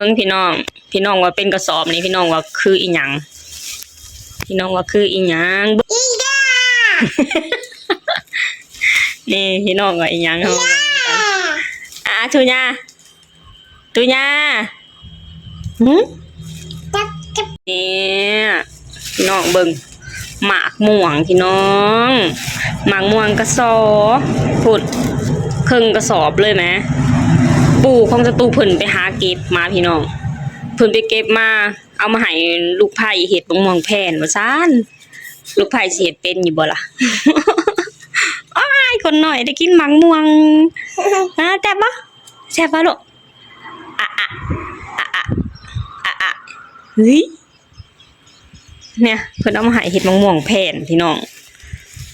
ເບິ່ງພີ່ນ້ອງ ພີ່ນ້ອງວ່າເປັນກະສອບນີ້ ພີ່ນ້ອງວ່າຄືອີ່ຫຍັງ? ພີ່ນ້ອງວ່າຄືອີ່ຫຍັງ? ອີ່ຫຍັງ? ນີ້ພີ່ນ້ອງວ່າອີ່ຫຍັງ? ອ່າ ທຸຍາ ຕຸຍາ ຫື? ນີ້ພີ່ນ້ອງເບິ່ງ ໝາກມ່ວງພີ່ນ້ອງ ໝາກມ່ວງກະສອບພຸ້ນ ເຄິ່ງກະສອບເລີຍແມ. ປູ່ຂອງສະຕູເພິ່ນໄປຫາເກັບມາພີ່ນ້ອງ ເພິ່ນໄປເກັບມາ ເອົາມາໃຫ້ລູກໃພ້ເຮັດໝາກມ່ວງແຜ່ນວ່າຊັ້ນ. ລູກໃພ້ຊິເຮັດເປັນຢູ່ບໍ່ລະ? ໂອ້ຍ ຄົນນ້ອຍໄດ້ກິນໝາກມ່ວງ ອາ ແຊບບໍ່? ແຊບບໍ່ລູກ? ອະ ອະ ອະ ອະ ອະ ອະ ເຮີ້ຍ ເນຍ ເພິ່ນເອົາມາໃຫ້ເຮັດໝາກມ່ວງແຜ່ນພີ່ນ້ອງ.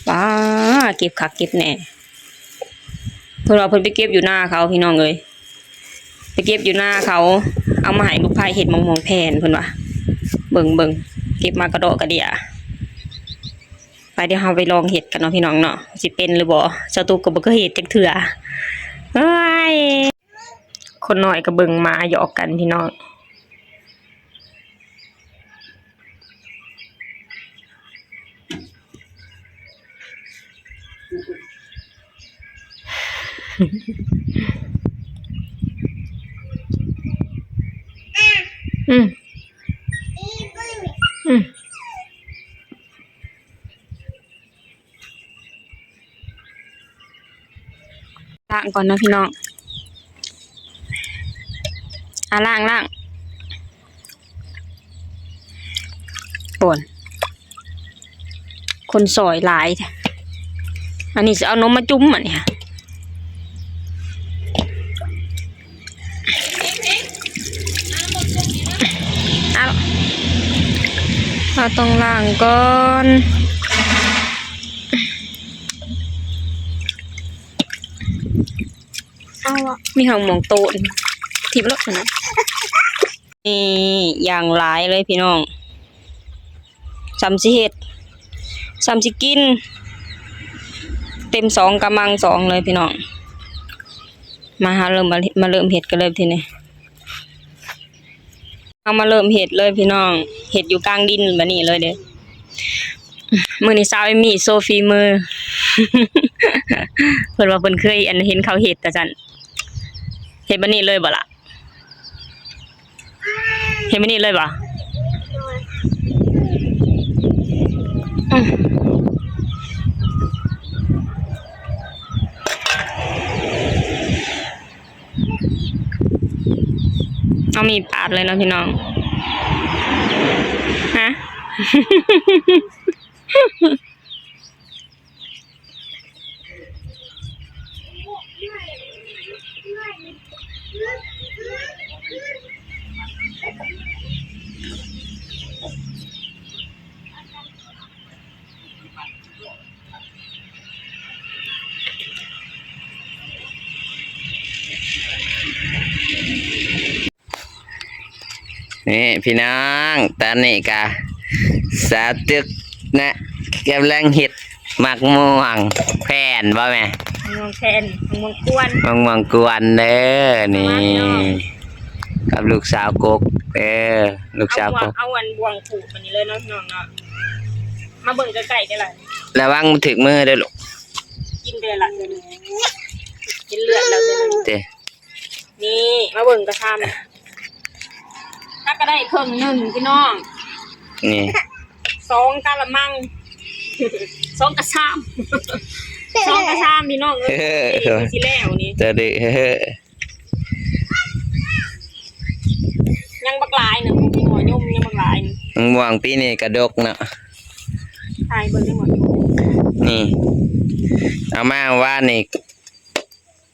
ປ້າ ເກັບຄັກເກັບແນ່ ເພິ່ນວ່າເພິ່ນໄປເກັບຢູ່ນາເຂົາພີ່ນ້ອງເອີຍ ໄປເກັບຢູ່ນາເຂົາ ເອົາມາໃຫ້ລູກໃພ້ເຮັດໝາກມ່ວງແຜ່ນເພິ່ນວ່າ. ເບິ່ງ ເບິ່ງ ເກັບມາກະເດາະກະເດຍ. ໄປ ດຽວເຮົາໄປລອງເຮັດກັນເນາະພີ່ນ້ອງເນາະ ຊິເປັນຫຼືບໍ່? ສາວຕຸກກໍບໍ່ເຄີຍເຮັດຈັກເທື່ອ. ເອີຍ ຄົນນ້ອຍກໍເບິ່ງໝາຫຍອກກັນພີ່ນ້ອງ. ອືມ ອືມ. ລ້າງກ່ອນເນາະພີ່ນ້ອງ ອາ ລ້າງ ລ້າງ ໂອ້ນ ຄົນຊ່ອຍຫຼາຍແທ້. ອັນນີ້ຊິເອົານົມມາຈຸ່ມ ອັນນີ້ ເອົາ ເຮົາຕ້ອງລ້າງກ່ອນ ເອົາ ມີຫາງມ່ວງໂຕນ ຖິ້ມໂລດຫັ້ນນະ. ນີ້ຢ່າງຫຼາຍເລີຍພີ່ນ້ອງ ສ່ຳຊິເຮັດ ສ່ຳຊິກິນ ເຕັມສອງກະມັງສອງເລີຍພີ່ນ້ອງ. ມາ ເຮົາເລີ່ມ ມາເລີ່ມເຮັດກັນເລີຍທີນີ້ ເຮົາມາເລີ່ມເຮັດເລີຍພີ່ນ້ອງ ເຮັດຢູ່ກາງດິນບາດນີ້ເລີຍເດ້. ມື້ນີ້ສາວເອມມີໂຊຝີມື ເພິ່ນວ່າເພິ່ນເຄີຍ ອັນ ເຫັນເຂົາເຮັດວ່າຊັ້ນ. ເຮັດບາດນີ້ເລີຍບໍ່ລະ? ເຮັດມື້ນີ້ເລີຍບໍ່? ອືມ ເອົາມີດປາດເລີຍເນາະພີ່ນ້ອງ ຮະ. ນີ້ພີ່ນ້ອງ ຕອນນີ້ກະສາວຕຶກນະ ກຳລັງເຮັດໝາກມ່ວງແຜ່ນບໍ່ແມ່? ໝາກມ່ວງແຜ່ນ ໝາກມ່ວງກວນ ໝາກມ່ວງກວນເດີ ນີ້ ມາພີ່ນ້ອງ ກັບລູກສາວກົກເດີ ລູກສາວກົກ ເອົາ ເອົາອັນບ່ວງຂູດມານີ້ເລີຍເນາະພີ່ນ້ອງເນາະ ມາເບິ່ງໃກ້ໆເດີລະ ລະວັງມັນຖືກມືເດີລູກ ກິນໄປລະ ເຫັນເລືອດແລ້ວເດີ ເດ້. ນີ້ມາເບິ່ງກະຊຳ ຕັກກະໄດ້ເຄິ່ງໜຶ່ງພີ່ນ້ອງ ນີ້ ສອງກະລະມັງ ສອງກະຊາມ ສອງກະຊາມພີ່ນ້ອງເອີຍ ຊິແລ້ວນີ້ ຕະເດ ຍັງບັກຫຼາຍໜຶ່ງ ໝໍຍົມຍັງບັກຫຼາຍໜຶ່ງ ໝາກມ່ວງປີນີ້ກະດົກເນາະ ຖ່າຍເບິ່ງໄດ້ໝໍຍົມ ນີ້ ເອົາມາວານນີ້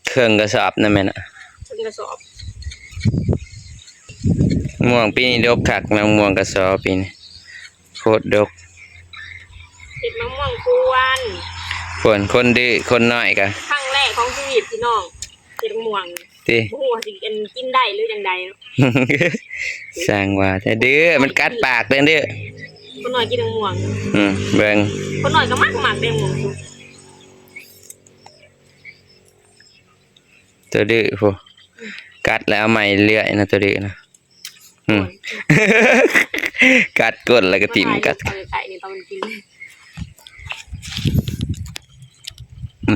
ເຄິ່ງກະສອບນະແມ່ນະ ເຄິ່ງກະສອບ ມ່ວງປີນີ້ດົກຄັກນະ ມ່ວງກະຊໍປີນີ້ ໂຄດດົກ ເຮັດໝາກມ່ວງກວນ ຄົນ ຄົນດື້ຄົນນ້ອຍກະ ຄັ້ງແລກຂອງຊີວິດພີ່ນ້ອງ ເຮັດໝາກມ່ວງ ຕິ ບໍ່ຮູ້ວ່າຊິ ອັນ ກິນໄດ້ຫຼືຈັ່ງໃດເນາະ ຊ່າງວ່າແທ້ ດື້ ມັນກັດປາກເດີ ຄົນນ້ອຍກິນໝາກມ່ວງ ອືມ ເບິ່ງ ຄົນນ້ອຍກະມັກ ມັກເດ້ໝາກມ່ວງສຸກ. ໂຕດື້ພຸ້ນ ກັດແລ້ວເອົາໃໝ່ເລື້ອຍນະ ໂຕດື້ນະ ອືມ ກັດກົ້ນແລ້ວກໍຖິ້ມ ກັດ ຕອນໄປນີ້ຕອນມັນກິນ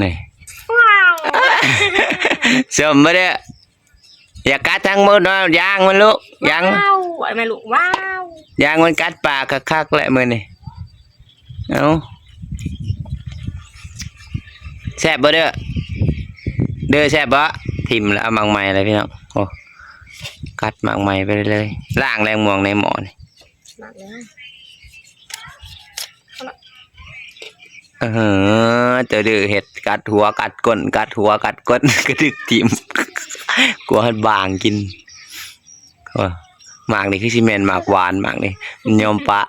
ນີ້ ວ້າວ ຊົມບໍ່ເດີ້ ຢ່າກັດທາງໝົດເນາະ ຢາງມັນລູກ ຢາງ ວ້າວ ໄອ້ແມ່ລູກ ວ້າວ ຢາງມັນກັດປາກຄັກໆແຫຼະມື້ນີ້ ເອົາ ແຊບບໍ່ເດີ້ ເດີ້ ແຊບບໍ່? ຖິ້ມແລ້ວເອົາໝາກໃໝ່ເລີຍພີ່ນ້ອງ ໂອ້ ກັດໝາກໃໝ່ໄປເລີຍ ລ້າງແລ້ວມ່ວງໃນໝໍ້ນີ້ ລ້າງແລ້ວ ເອີ ເຈົ້າດື້ເຮັດກັດຫົວກັດກົ້ນ ກັດຫົວກັດກົ້ນ ກະດຶກຖິ້ມ ກວາດບາງກິນ ໂອ້ ໝາກນີ້ຄືຊິແມ່ນໝາກຫວານ ໝາກນີ້ມັນຍອມປະ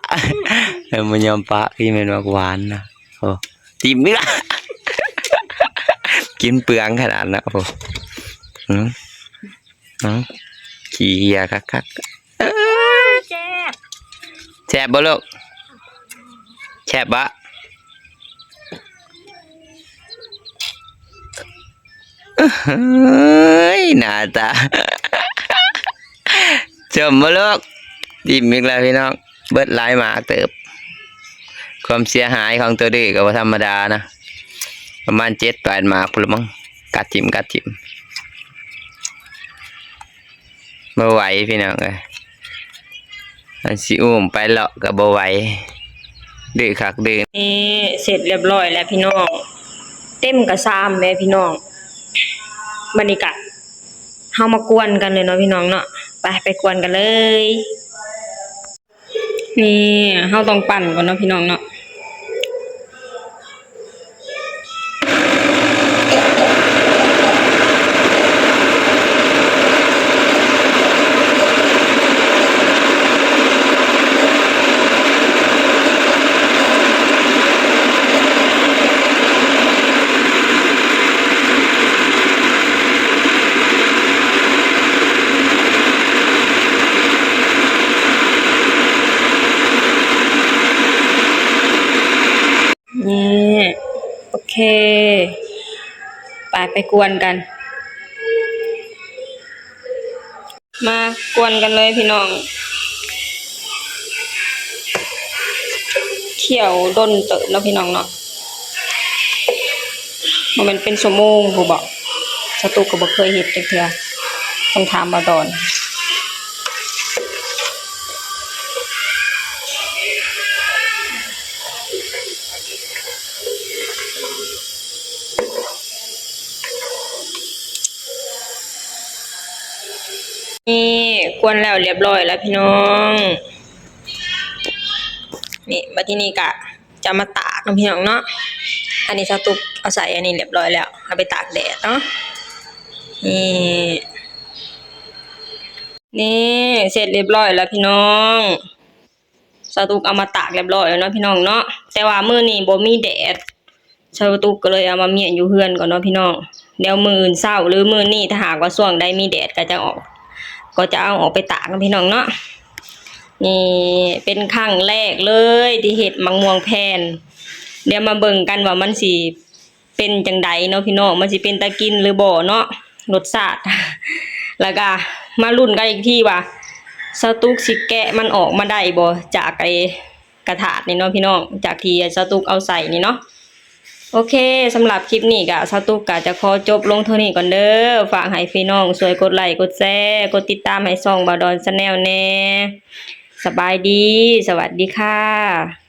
ເອີ ມັນຍອມປະ ຄືຊິແມ່ນໝາກຫວານນະ ໂອ້ ຖິ້ມອີກລະ ກິນເປືອງຂະໜາດນະ ໂອ້ ຫື ເອົ້າ ຂີ້ເຫື່ອຄັກໆ ເອີ ແຊບ ແຊບບໍ່ລູກ ແຊບບໍ່? ເອີຍ ໜ້າຕາ ຊົມບໍ່ລູກ ຖິ້ມອີກແລ້ວພີ່ນ້ອງ ເບິດຫຼາຍໝາກເຕີບ ຄວາມເສຍຫາຍຂອງໂຕດື້ກໍບໍ່ທຳມະດານະ ປະມານເຈັດແປດໝາກພຸ້ນລະມັງ ກັດຖິ້ມ ກັດຖິ້ມ. ບໍ່ໄຫວພີ່ນ້ອງເອີຍ ມັນຊິອຸ້ມໄປເລາະກໍບໍ່ໄຫວ ດື້ຄັກດື້ ນີ້ເສັດລຽບຮ້ອຍແລ້ວພີ່ນ້ອງ ເຕັມກະຊາມແມ້ພີ່ນ້ອງ ບັດນີ້ກະ ເຮົາມາກວນກັນເລີຍເນາະພີ່ນ້ອງເນາະ ໄປ ໄປກວນກັນເລີຍ. ນີ້ ເຮົາຕ້ອງປັ່ນກ່ອນເນາະພີ່ນ້ອງເນາະ ນີ້ ໂອເຄ ໄປ ໄປກວນກັນ ມາກວນກັນເລີຍພີ່ນ້ອງ ຂ້ຽວດົນເຕີບເນາະພີ່ນ້ອງເນາະ ບໍ່ແມ່ນເປັນຊົ່ວໂມງພຸ້ນບໍ ສາວຕຸກກໍບໍ່ເຄີຍເຮັດຈັກເທື່ອ ຕ້ອງຖາມບ່າວດອນ. ນີ້ ກວນແລ້ວລຽບຮ້ອຍແລ້ວພີ່ນ້ອງ ນີ້ ບັດທີນີ້ກະຈະມາຕາກເນາະພີ່ນ້ອງເນາະ ອັນນີ້ສາວຕຸກເອົາໃສ່ອັນນີ້ລຽບຮ້ອຍແລ້ວ ເອົາໄປຕາກແດດເນາະ ນີ້ ນີ້ ເສັດລຽບຮ້ອຍແລ້ວພີ່ນ້ອງ. ສາວຕຸກເອົາມາຕາກລຽບຮ້ອຍແລ້ວເນາະພີ່ນ້ອງເນາະ ແຕ່ວ່າມື້ນີ້ບໍ່ມີແດດ ສາວຕຸກກໍເລີຍເອົາມາມ້ຽນຢູ່ເຮືອນກ່ອນເນາະພີ່ນ້ອງ ດຽວມື້ອື່ນເຊົ້າ ຫຼື ມື້ນີ້ຖ້າຫາກວ່າຊ່ວງໃດມີແດດກໍຈະອອກ ກໍຈະເອົາອອກໄປຕາກເນາະພີ່ນ້ອງເນາະ. ນີ້ເປັນຄັ້ງແລກເລີຍທີ່ເຮັດໝາກມ່ວງແຜ່ນ ດຽວມາເບິ່ງກັນວ່າມັນຊິ ເປັນຈັ່ງໃດເນາະພີ່ນ້ອງ ມັນຊິເປັນຕາກິນຫຼືບໍ່ເນາະ ລົດຊາດ ແລ້ວກະມາລຸ້ນກັນອີກທີວ່າ ສາວຕຸກຊິແກະມັນອອກມາໄດ້ບໍ່ ຈາກໄອ້ກະທາດນີ້ເນາະພີ່ນ້ອງ ຈາກທີ່ສາວຕຸກເອົາໃສ່ນີ້ເນາະ. ໂອເຄ ສຳລັບຄລິບນີ້ກະ ສາວຕຸກກະຈະຂໍຈົບລົງເທົ່ານີ້ກ່ອນເດີ ຝາກໃຫ້ພີ່ນ້ອງຊ່ວຍກົດໄລກົດແຊ ກົດຕິດຕາມໃຫ້ຊ່ອງບ່າວດອນ Channel ແດ່. ສະບາຍດີ ສະຫວັດດີຄ່ະ.